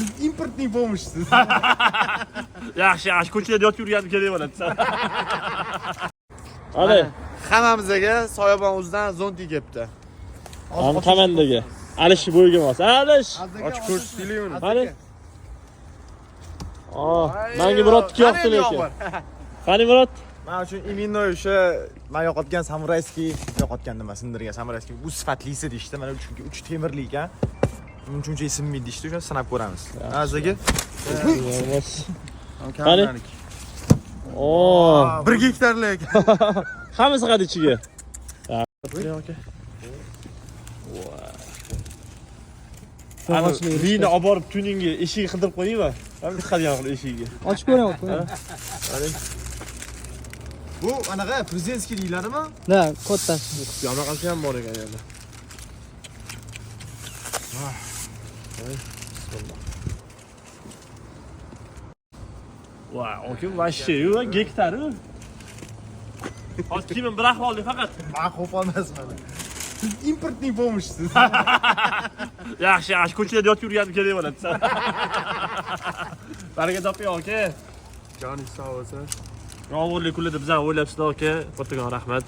Siz импортный помощь siz. Yaxshi, yaxshi ko'chada yotib yurganim kerak bo'ladi. Ana, Hammamizga soyabon uzdan zonti kelibdi. ham komandaga. Alish bo'yiga mos. Alish. Ochib ko'rsatinglar uni. Qani? Oh, menga Murodniki yoqdi lekin. Qani Murod? Men uchun именно o'sha men yo'qotgan samurayskiy, yo'qotgan nima, sindirgan samurayskiy bu sifatlisi deyishdi. Mana chunki uch temirli ekan. Uncha uncha sinmaydi deyishdi, o'shani sinab ko'ramiz. Azaga Qani? Oh, 1 gektarlik. hamma sig'adi ichiga. Meni olib borib tuningga eshigiga qidirib qo'yaymi? Ham chiqadigan qilib eshigiga. Ochib ko'raman, ko'raman. Bu anaqa prezidentskiy deyiladimi? Da, kattasi. Yonaqasi ham bor ekan yana. Voy, aka, вообще, yu gektari. Hozir kiyimim bir ahvolda faqat. Men xo'p olmasman. Siz импортный помощь siz. Yaxshi, yaxshi ko'chada yotib yurganim kerak bo'ladi. Baraka toping aka. Joningiz sog' bo'lsin. Yomg'irli kunlarda bizani o'ylabsizlar aka. Kattakon rahmat.